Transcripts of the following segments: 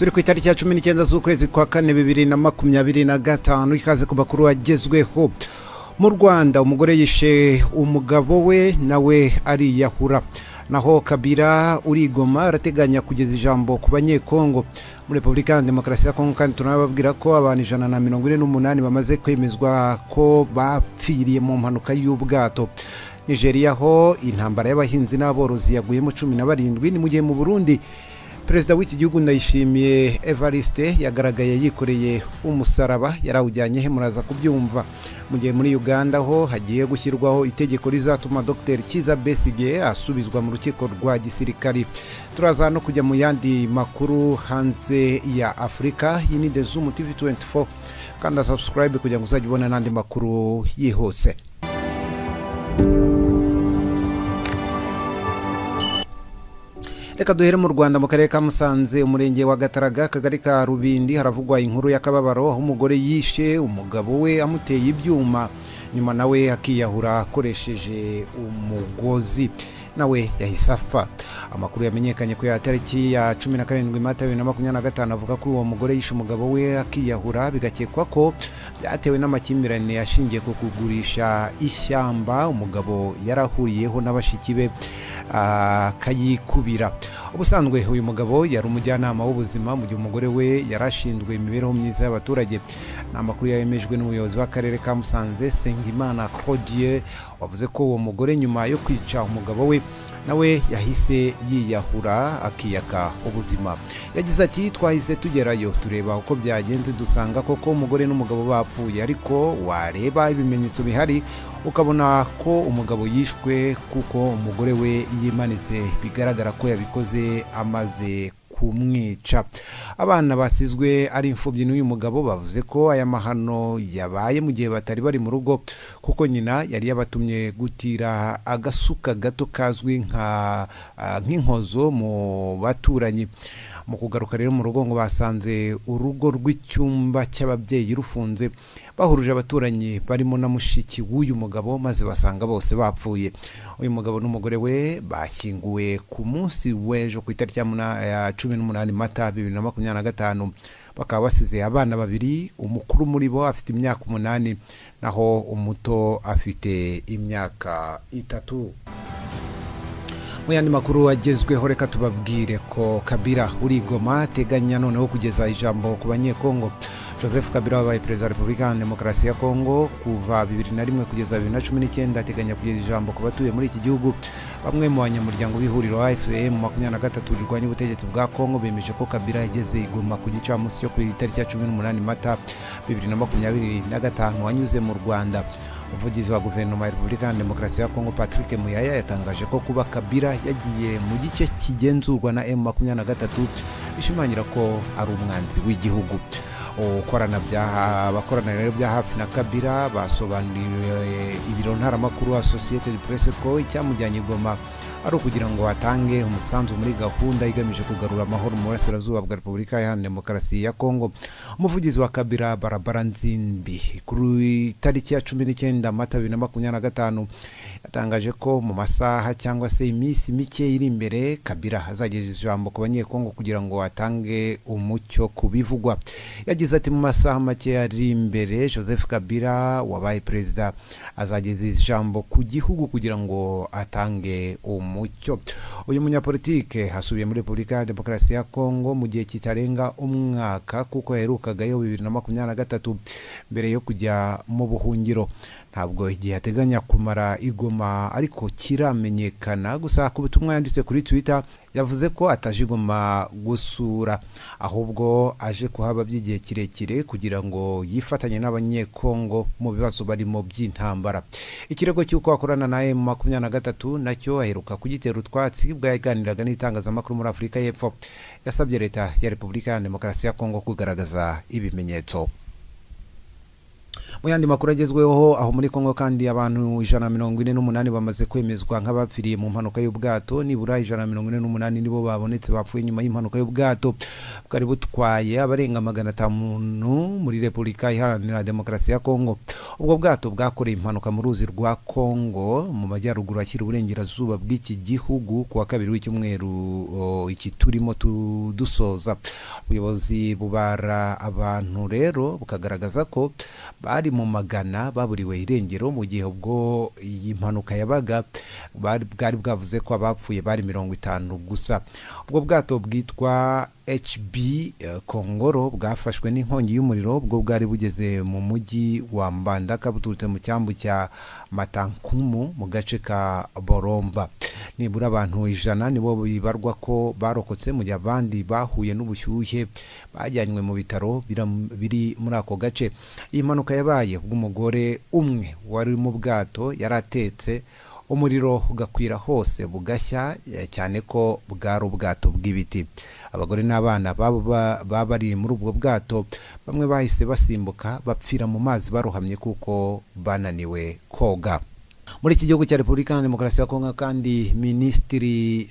Turi ku itariki ya 19 z'ukwezi kwa kane 2025. Ikaze ku makuru agezweho mu Rwanda. Umugore yishe umugabo we nawe ariyahura. Naho Kabila uri Goma arateganya kugeza ijambo ku Banyekongo. Muri Repubulika ya Demokarasi ya Kongo kandi tunababwira ko abantu 148 bamaze kwemezwa ko bapfiriye mu mpanuka y'ubwato. Nigeria ho intambara y'abahinzi n'aborozi yaguyemo 17. Ni mu gihe mu Burundi Perezida w'iki gihugu Ndayishimiye Evariste yagaragaye yikoreye umusaraba, yarawujyanye he? Muraza kubyumva. Mu gihe muri Uganda ho hagiye gushyirwaho itegeko rizatuma Dr Kizza Besigye asubizwa mu rukiko rwa gisirikari. Turaza no kujya mu yandi makuru hanze ya Afurika. Iyi ni The Zoom TV 24, kanda subscribe kugira ngo uzajye ubona n'andi makuru yihuse. Reka duhere mu Rwanda, mu karere ka Musanze, umurenge wa Gataraga, akagari ka Rubindi, haravugwa inkuru y'akababaro aho umugore yishe umugabo we amuteye ibyuma, nyuma nawe akiyahura akoresheje umugozi, nawe yahise apfa. Amakuru yamenyekanye ku ya tariki ya 17 Mata 2025 avuga ko uwo mugore yishe umugabo we akiyahura, bigakekwa ko byatewe n'amakimbirane yashingiye ku kugurisha ishyamba umugabo yarahuriyeho n'abashiki be akayikubira. Ubusanzwe uyu mugabo yari umujyanama w'ubuzima, mu gihe umugore we yarashinzwe imibereho myiza y'abaturage. Ni amakuru yemejwe n'umuyobozi w'akarere ka Musanze, Sengimana Claudie, wavuze ko uwo mugore nyuma yo kwica umugabo we nawe yahise yiyahura akiyaka ubuzima. Yagize ati: twahise tugerayo tureba uko byagenze, dusanga koko umugore n'umugabo bapfuye, ariko wareba ibimenyetso bihari ukabona ko umugabo yishwe kuko umugore we yimanitse, bigaragara ko yabikoze amaze kumwica. Abana basizwe ari imfubyi n'uyu mugabo bavuze ko aya mahano yabaye mu gihe batari bari mu rugo, kuko nyina yari yabatumye gutira agasuka gato kazwi nka nk'inkozo mu baturanyi. Mu kugaruka rero mu rugo ngo basanze urugo rw'icyumba cy'ababyeyi rufunze, bahuruje abaturanyi barimo na mushiki w'uyu mugabo, maze basanga bose bapfuye. Uyu mugabo n'umugore we bashyinguwe ku munsi w'ejo ku itariki ya 18 Mata 2025, bakaba basize abana babiri, umukuru muri bo afite imyaka 8 naho umuto afite imyaka 3. Mu yandi makuru agezweho, reka tubabwire ko Kabila uri Goma ateganya noneho kugeza ijambo ku Banyekongo. Joseph Kabila wabaye perezida wa Repubulika ya Demokarasi ya Kongo kuva 2001 kugeza 2019 ateganya kugeza ijambo ku batuye muri iki gihugu. Bamwe mu banyamuryango b'ihuriro AFC M23 rirwanya ubutegetsi bwa Kongo bemeje ko Kabila yageze i Goma ku gicamunsi cyo ku itariki ya 18 Mata 2025 wanyuze mu Rwanda. Umuvugizi wa guverinoma ya Repubulika ya Demokarasi ya Kongo Patrick Muyaya yatangaje ko kuba Kabila yagiye mu gice kigenzurwa na M23 bishimangira ko ari umwanzi w'igihugu. Abakorana rero bya hafi na Kabila basobanuriye ibiro ntaramakuru Associated Press ko icyamujyanye i Goma ari ukugira ngo atange umusanzu muri gahunda igamije kugarura amahoro mu burasirazuba bwa Repubulika ya Demokarasi ya Kongo. Umuvugizi wa Kabila Barabara Nzimbi kuri tariki ya 19 Mata 2025 yatangaje ko mu masaha cyangwa se iminsi mike iri imbere Kabila azageza ijambo ku Banyekongo kugira ngo atange umucyo ku bivugwa. Yagize ati: mu masaha make ari imbere Joseph Kabila wabaye perezida azageza ijambo ku gihugu kugira ngo atange umucyo. Uyu munyapolitike asubiye muri Repubulika ya Demokarasi ya Kongo mu gihe kitarenga umwaka, kuko yaherukagayo 2023 mbere yo kujya mu buhungiro. Ntabwo igihe ateganya kumara i Goma ariko kiramenyekana. Gusa ku butumwa yanditse kuri Twitter yavuze ko ataje Goma gusura, ahubwo aje kuhaba by'igihe kirekire kugira ngo yifatanye n'Abanyekongo mu bibazo barimo by'intambara. Ikirego cy'uko akorana na M23 nacyo aheruka kugitera utwatsi ubwo yaganiraga n'itangazamakuru muri Afurika y'Epfo. Yasabye leta ya Repubulika ya Demokarasi ya Kongo kugaragaza ibimenyetso. Mu yandi makuru agezweho aho muri Kongo kandi, abantu 148 bamaze kwemezwa nk'abapfiriye mu mpanuka y'ubwato. Nibura 148 nibo babonetse bapfuye nyuma y'impanuka y'ubwato bwari butwaye abarenga 500 muri Repubulika Iharanira Demokarasi ya Kongo. Ubwo bwato bwakoreye impanuka mu ruzi rwa Kongo mu majyaruguru ashyira uburengerazuba bw'iki gihugu ku wa kabiri w'icyumweru iki turimo dusoza. Ubuyobozi bubara abantu rero bukagaragaza ko bari mu magana baburiwe irengero, mu gihe ubwo iyi mpanuka yabaga bwari bwavuze ko abapfuye bari 50 gusa. Ubwo bwato bwitwa HB Kongoro bwafashwe n'inkongi y'umuriro ubwo bwari bugeze mu mujyi wa Mbandaka buturutse mu cyambu cya Matankumu mu gace ka Boromba. Nibura abantu 100 nibo bibarwa ko barokotse, mu gihe abandi bahuye n'ubushyuhe bajyanywe mu bitaro biri muri ako gace. Iyi mpanuka yabaye ubwo umugore umwe wari mu bwato yaratetse umuriro ugakwira hose bugashya, cyane ko bwari ubwato bw'ibiti. Abagore n'abana baba bari muri ubwo bwato bamwe bahise basimbuka bapfira mu mazi barohamye kuko bananiwe koga. Muri iki gihugu cya Repubulika ya Demokarasi ya Kongo kandi, minisitiri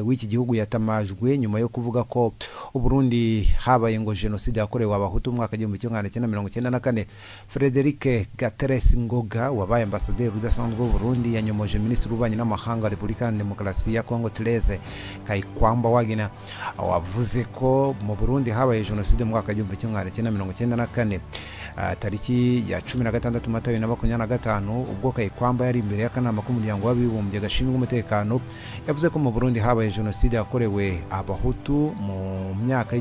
w'iki gihugu yatamajwe nyuma yo kuvuga ko Uburundi habaye ngo jenoside yakorewe Abahutu mu mwaka 1994. Frederic Gateresi Ngoga wabaye ambasaderi udasanzwe w'u Burundi yanyomoje minisitiri w'ububanyi n'amahanga wa Repubulika ya Demokarasi ya Kongo Therese Kayikwamba Wagner wavuze ko mu Burundi habaye jenoside mu mwaka 1994. Tariki ya 16 Mata 2025 ubwo Kayikwamba yari imbere y'akanama k'umuryango w'abibumbye gashinzwe umutekano, yavuze ko mu Burundi habaye jenoside yakorewe Abahutu mu myaka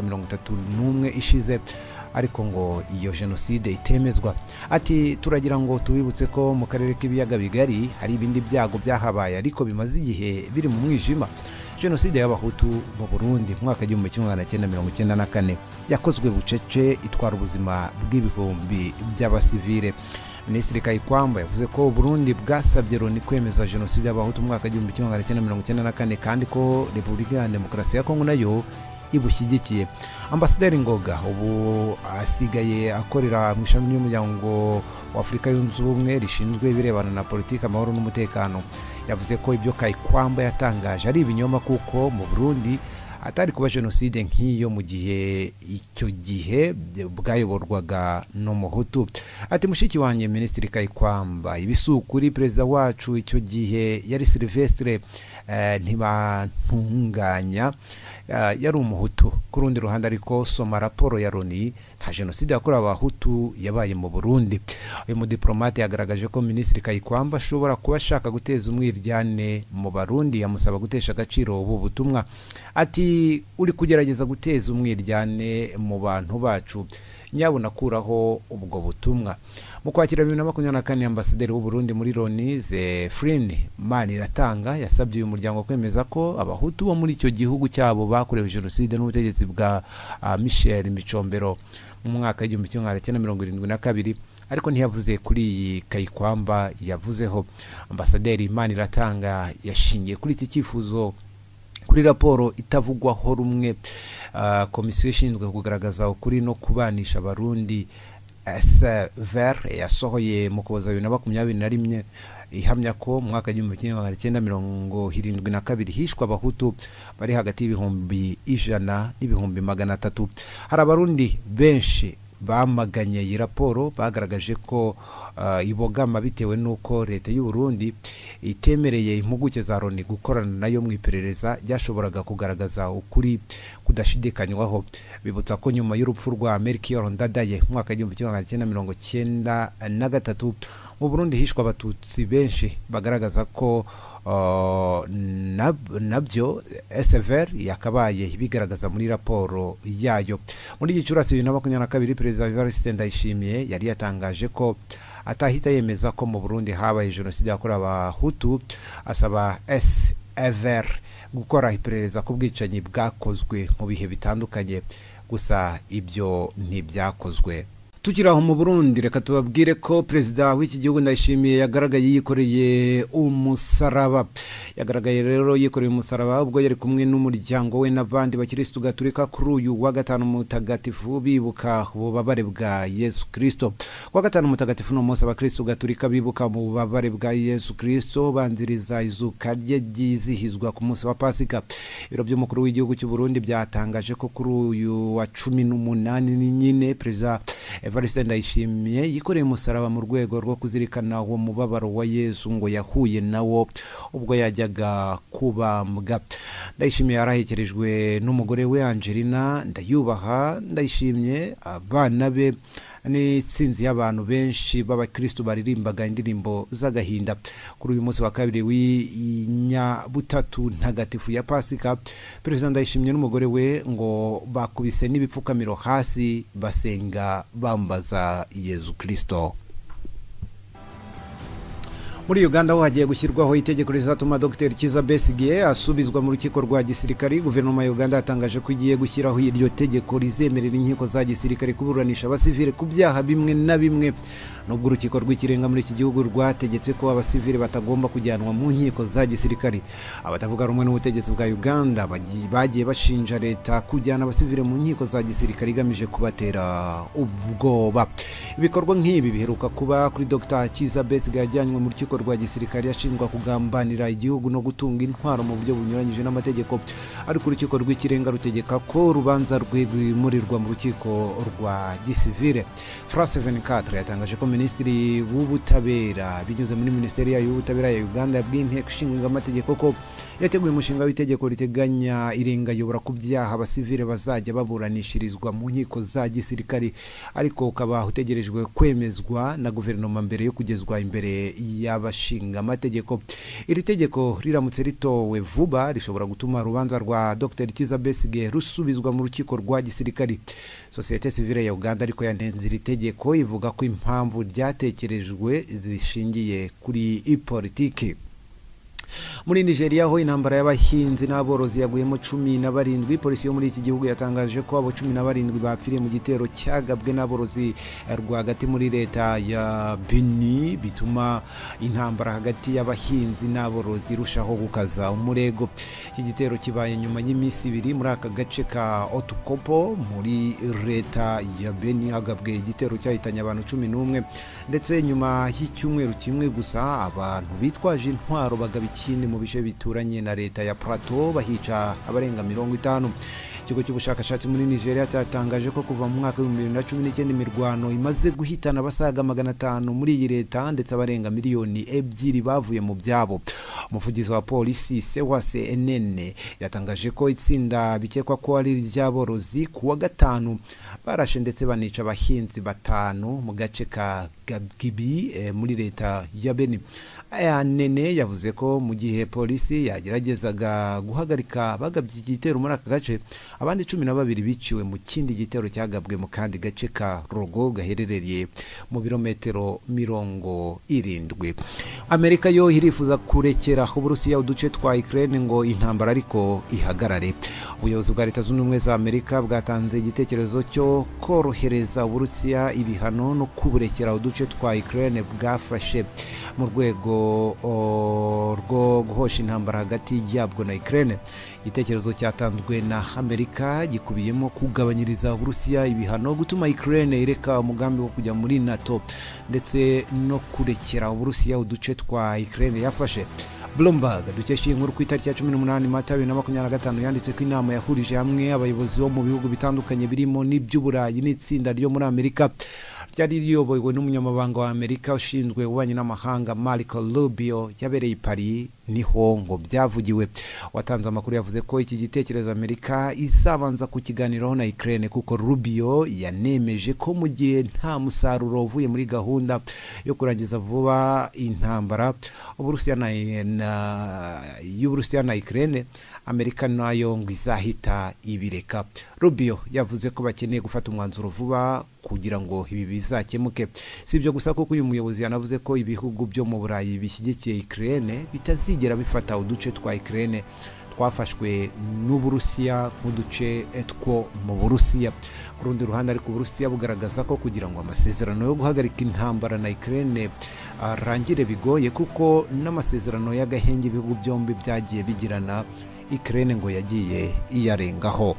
31 ishize, ariko ngo iyo jenoside itemezwa. Ati turagira ngo tubibutse ko mu karere k'ibiyaga bigari hari ibindi byago byahabaye ariko bimaze igihe biri mu mwijima. Jenoside y'Abahutu mu Burundi mu mwaka 1994 yakozwe bucece itwara ubuzima bw'ibihumbi by'abasivile. Minisitiri Kayikwamba yavuze ko Burundi bwasabye Loni kwemeza jenoside y'Abahutu mu mwaka 1994 kandi ko Repubulika ya Demokarasi ya Kongo nayo ibushyigikiye. Ambasaderi Ngoga ubu asigaye akorera mu ishami ry'umuryango wa Afurika yunze ubumwe rishinzwe ibirebana na politiki, amahoro n'umutekano, yavuze ko ibyo Kayikwamba yatangaje ari ibinyoma kuko mu Burundi atari kuba jenoside nk'iyo mu gihe icyo gihe bwayoborwaga n'Umuhutu. Ati mushiki wanjye Minisitiri Kayikwamba, ibisukuri perezida wacu icyo gihe yari Sylvestre Ntibantunganya, yari Umuhutu. Ku rundi ruhande ariko soma raporo ya Loni, nta jenoside yakorewe Abahutu yabaye mu Burundi. Uyu mudiplomate yagaragaje ko Minisitiri Kayikwamba ashobora kuba ashaka guteza umwiryane mu Barundi, yamusaba gutesha agaciro ubu butumwa. Ati uri kugerageza guteza umwiryane mu bantu bacu, nyabuna kuraho ubwo butumwa. Mu kwakira 2024 ambasaderi w'u Burundi muri Loni Zefrine Maniratanga yasabye uyu muryango kwemeza ko Abahutu bo muri icyo gihugu cyabo bakorewe jenoside n'ubutegetsi bwa Michel Micombero mu mwaka 1972, ariko ntiyavuze kuri iyi Kayikwamba yavuzeho. Ambasaderi Maniratanga yashingiye kuri iki cyifuzo kuri raporo itavugwaho rumwe komisiyo ishinzwe kugaragaza ukuri no kubanisha Abarundi SVR yasohoye mu Kuboza 2021 ihamya ko mu mwaka 1972 hishwe Abahutu bari hagati y'ibihumbi 100 n'ibihumbi 300. Hari Abarundi benshi bamaganye iyi raporo, bagaragaje ko ibogama bitewe n'uko leta y'u Burundi itemereye impuguke za Loni gukorana nayo mu iperereza ryashoboraga kugaragaza ukuri kudashidikanywaho. Bibutsa ko nyuma y'urupfu rwa Melchior Ndadaye mu mwaka 1993 mu Burundi hishwe Abatutsi benshi, bagaragaza ko nabyo SVR yakabaye ibigaragaza muri raporo yayo. Muri Gicurasi 2022 Perezida Evariste Ndayishimiye yari yatangaje ko atahita yemeza ko mu Burundi habaye jenoside yakorewe Abahutu, asaba SVR gukora iperereza ku bwicanyi bwakozwe mu bihe bitandukanye, gusa ibyo ntibyakozwe. Tukiri aho mu Burundi, reka tubabwire ko perezida w'iki gihugu Ndayishimiye yagaragaye yikoreye umusaraba. Yagaragaye rero yikoreye umusaraba ubwo yari kumwe n'umuryango we n'abandi bakirisitu gatolika kuri uyu wa gatanu mutagatifu, bibuka ububabare bwa Yesu Kristo. Kuwa gatanu mutagatifu ni umunsi abakirisitu gatolika bibuka mu bubabare bwa Yesu Kristo, banziriza izuka rye ryizihizwa ku munsi wa Pasika. Ibiro by'umukuru w'igihugu cy'u Burundi byatangaje ko kuri uyu wa 18 nyine perezida Evariste Ndayishimiye yikoreye umusaraba mu rwego rwo kuzirikana uwo mubabaro wa Yesu ngo yahuye nawo ubwo yajyaga kubambwa. Ndayishimiye yarahekerejwe n'umugore we Angelina Ndayubaha Ndayishimye, abana be n'itsinzi y'abantu benshi b'abakristo baririmbaga indirimbo z'agahinda. Kuri uyu munsi wa kabiri w'inyabutatu ntagatifu ya Pasika, perezida Ndayishimiye n'umugore we ngo bakubise n'ibipfukamiro hasi basenga bambaza Yesu Kristo. Muri Uganda ho hagiye gushyirwaho itegeko rizatuma Dr Kizza Besigye asubizwa mu rukiko rwa gisirikari. Guverinoma ya Uganda yatangaje ko igiye gushyiraho iryo tegeko rizemerera inkiko za gisirikari kuburanisha abasivile ku byaha bimwe na bimwe, nubwo urukiko rw'ikirenga muri iki gihugu rwategetse ko abasivile batagomba kujyanwa mu nkiko za gisirikari. Abatavuga rumwe n'ubutegetsi bwa Uganda bagiye bashinja leta kujyana abasivile mu nkiko za gisirikari igamije kubatera ubwoba. Ibikorwa nk'ibi biheruka kuba kuri Dr Kizza Besigye yajyanywe mu rukiko rwa gisirikari ashinjwa kugambanira igihugu no gutunga intwaro mu buryo bunyuranyije n'amategeko, ariko urukiko rw'ikirenga rutegeka ko urubanza rwe rwimurirwa mu rukiko rwa gisivile. France 24 yatangaje ko Minisitiri w'Ubutabera binyuze muri Minisiteri y'Ubutabera ya Uganda yabwiye inteko ishinga amategeko ko yateguye umushinga w'itegeko riteganya irengayobora ku byaha abasivile bazajya baburanishirizwa mu nkiko za gisirikari, ariko ukaba utegerejwe kwemezwa na guverinoma mbere yo kugezwa imbere y'abashinga amategeko. Iri tegeko riramutse ritowe vuba rishobora gutuma urubanza rwa Dr Kizza Besigye rusubizwa mu rukiko rwa gisirikari. Sosiyete sivile ya Uganda ariko yanenze iri tegeko, ivuga ko impamvu ryatekerejwe zishingiye kuri politiki. Muri Nigeria ho intambara y'abahinzi n'aborozi yaguyemo 17. Polisi yo muri iki gihugu yatangaje ko abo 17 bapfiriye mu gitero cyagabwe n'aborozi rwagati muri leta ya Benue, bituma intambara hagati y'abahinzi n'aborozi irushaho gukaza umurego. Iki gitero kibaye nyuma y'iminsi ibiri muri aka gace ka Otukopo muri leta ya Benue hagabwe igitero cyahitanye abantu 11, ndetse nyuma y'icyumweru kimwe gusa abantu bitwaje intwaro bagaba ikindi mu bice bituranye na leta ya Plateau bahica abarenga 50. Ikigo cy'ubushakashatsi muri Nigeria cyatangaje ko kuva mu mwaka wa 2019 imirwano imaze guhitana abasaga 500 muri iyi leta, ndetse abarenga miliyoni 2 bavuye mu byabo. Umuvugizi wa polisi Sewase Enene yatangaje ko itsinda bikekwa ko ari iry'aborozi ku wa gatanu barashe ndetse banica abahinzi 5 mu gace ka Gabgibi muri leta ya Benue. Nene yavuze ko mu gihe polisi yageragezaga guhagarika bagabye igitero muri aka gace, abandi 12 biciwe mu kindi gitero cyagabwe mu kandi gace ka Rogo gaherereye mu birometero 70. Amerika yo irifuza kurekera Uburusiya uduce twa Ukraine ngo intambara ariko ihagarare. Ubuyobozi bwa Leta Zunze Ubumwe za Amerika bwatanze igitekerezo cyo korohereza Uburusiya ibihano no kuburekera uduce twa Ukraine bwafashe mu rwego rwo guhosha intambara hagati yabwo na Ukraine. Igitekerezo cyatanzwe na Amerika gikubiyemo kugabanyiriza Uburusiya ibihano, gutuma Ukraine ireka umugambi wo kujya muri NATO, ndetse no kurekera Uburusiya uduce twa Ukraine yafashe. Bloomberg dukesha inkuru ku itariki ya 18 Mata 2025 yanditse ko inama yahurije hamwe abayobozi bo mu bihugu bitandukanye birimo n'iby'Uburayi n'itsinda ryo muri Amerika ryari riyobowe n'umunyamabanga wa Amerika ushinzwe ububanyi n'amahanga Marco Rubio yabereye i Paris, niho ngo byavugiwe. Watanze amakuru yavuze ko iki gitekerezo Amerika izabanza kukiganiraho na Ukraine, kuko Rubio yanemeje ko mu gihe nta musaruro uvuye muri gahunda yo kurangiza vuba intambara Uburusiya na Ukraine, Amerika nayo ngo izahita ibireka. Rubio yavuze ko bakeneye gufata umwanzuro vuba kugira ngo ibi bizakemuke. Si ibyo gusa, kuko uyu muyobozi yanavuze ko ibihugu byo mu Burayi bishyigikiye Ukraine bitazigera bifata uduce twa Ukraine Twafashwe n'Uburusiya nk'uduce two mu Burusiya. Ku rundi ruhande ariko, Uburusiya bugaragaza ko kugira ngo amasezerano yo guhagarika intambara na Ukraine arangire bigoye, kuko n'amasezerano y'agahenge ibihugu byombi byagiye bigirana, Ukraine ngo yagiye iyarengaho.